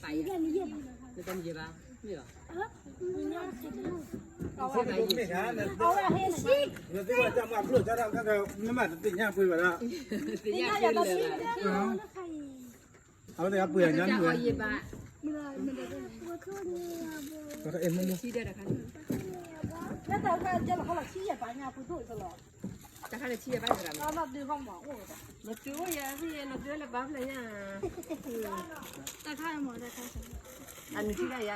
နတမ့ၢ်ဘၣ်, မ့ၢ်ဘၣ်, မ့ၢ်ဘၣ်, နသ့ၣ်ညါပှ့ၤဘၣ်ဒၣ်, နသ့ၣ်ညါပှ့ၤဘၣ်ဒၣ်, အဝဲတဂၤပှ့ၤညါမ့ၢ်ဝဲ, တၢ်ခါန့ၣ်ထံၣ်ယဲဘၣ်ယဲ, လီၤတုၤအိၣ်ယဲ, လီၤတုၤလၢဘၣ်ဖျဲၣ်ညါ, တၢ်ခါမ့ၢ်တၢ်ခါ, အနုၤထံၣ်ဒၣ်ယဲ,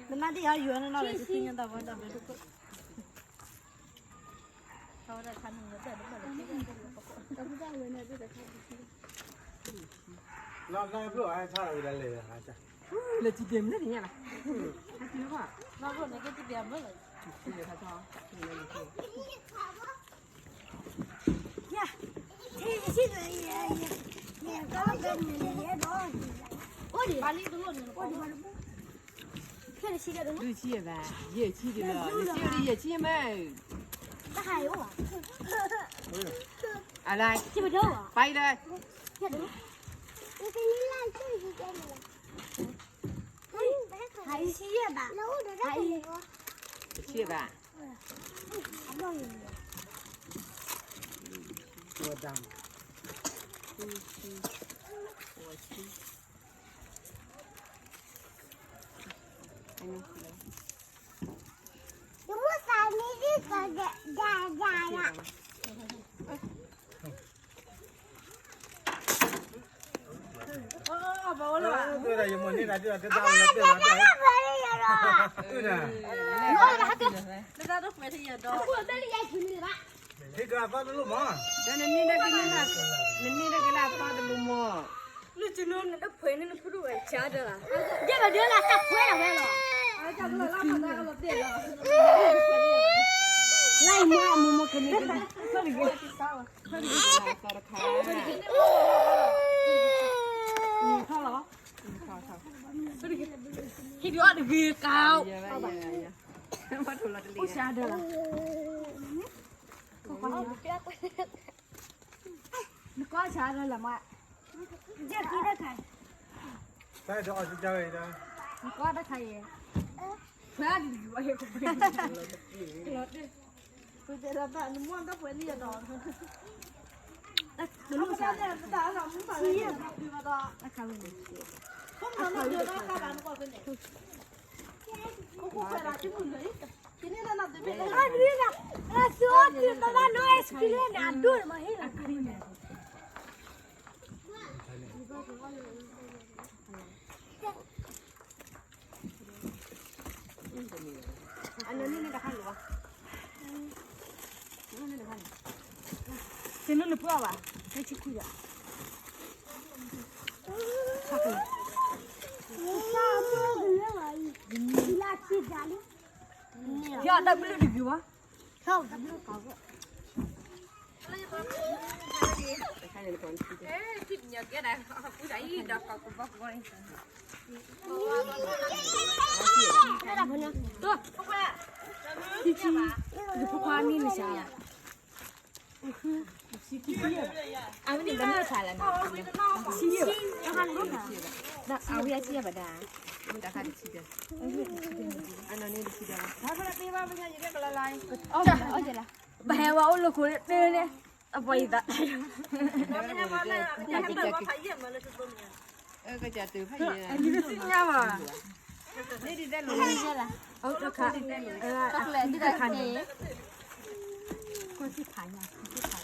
နမါဒ်အီၤယွၤနီၢ်နီၢ်လၢ လၢထံဒဲးမ့ၢ်လၢ ယၤ, ယဲၢ်ဆံယဲဘၣ်, ယဲၢ်ဆံယဲမ့ၢ်, တၢ်ဟးအိၣ်ဘၣ်, အလါ, ပာ်အံၤလၢ, ဟးအံၤဆံယဲဘၣ်, ဟးအံၤ, တဆံယဲဘၣ်, အဘီၣ်ယဲ, တဆံ, တဆံ, နန့ၢ်ဒၣ်က့ၤလၢအသီတလိၣ်မး, နန့ၢ်ဒၣ်က့ၤလၢအသီတလိၣ်မး, နဖုဒိၣ်ဝဲဆါဒၢလီၤ, ယဲၢ်ဘၣ်ဒၢလၢတၢ်ခွဲလီၤဝဲလီၤ, လၢအမူအမူမူကန့ၣ်, ဟံၣ်ဒုးအီၣ်တဂ့ၤကး, အိၣ်ဆါဒၢလီၤ, နကွၢ်ဆါဒၢလီၤမး, ယဲၢ်က့ၤတၢ်ခါ, နကွၢ်တၢ်ခါအံၤ, ဖျါဒ်ယွၤဟဲ, နမ့ၢ်တၢ်ပှဲၤန့ၣ်ယဒီး, တလိၣ်ဆါ, တၢ်ခါဝဲန့ၣ်, အနန့ၣ်တခါန့ၣ်ဘၣ်, သ့ၣ်နုာ်နပှၢ်ဘၣ်, ဟဲဆံခွံဘၣ်, ယတၢ်ဘျုးတဂ့ၤဘၣ်, ယဖိခွါမံၤမစၢ်လၢ, အဝဲန့ၣ်ဘၣ်မ့ၢ်ဆါလၢ, အဝဲအဆံယဲဘၣ်ဒၣ်, အနီၢ်န့ၣ်တဆံဒၢ, ပဟဲဝဲအိၣ်လၢခိၣ်တၢ်န့ၣ်, အပှၤယသး, ကစၢ်တုၤဖးယဲၢ်, န့ၣ်ဒ်တဲလိၤ, တခါ, တခါန့ၣ်, ကွၢ်စံဖးညါ, ကွၢ်စံဖး,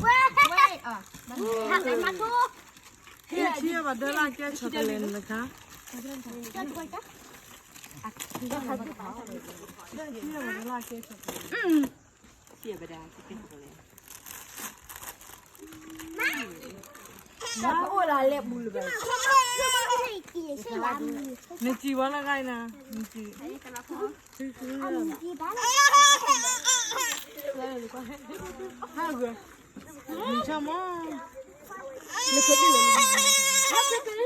ဝဲ, ဟဲဆံယဲဘၣ်ဒၢလၢကဲ chocolate န့ၣ်တခါ, ဟဲဆံယဲဘၣ်ဒၢလၢကဲ chocolate, အိၣ်လၢလဲၤဘူးလၢၤဘၣ်, နစံးဝဲလၢဂၤအံၤနၤ, နစံး, ဟါဂၤ, နဆၢမး, နခွဲးတ့ၢ်လ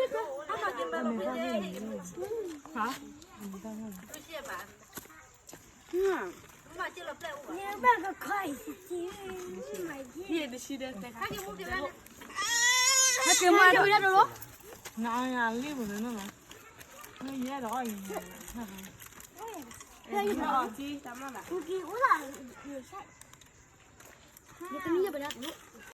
ၢ, ဟါ, နဘၣ်ကခီအံၤ, နတဆံဒၢ, နတဆံဒၢ, က့ၤမၤတဝံၤဒၣ်တလိၣ်, နအလံၣ်ပူၤန့ၣ်နီၤ, နယဲၢ်ဒီးအီၣ်ယၤ, က့ၤအိၣ်လၢ, ယကနံၣ်ယဲၢ်ပဒၣ်တလိၣ်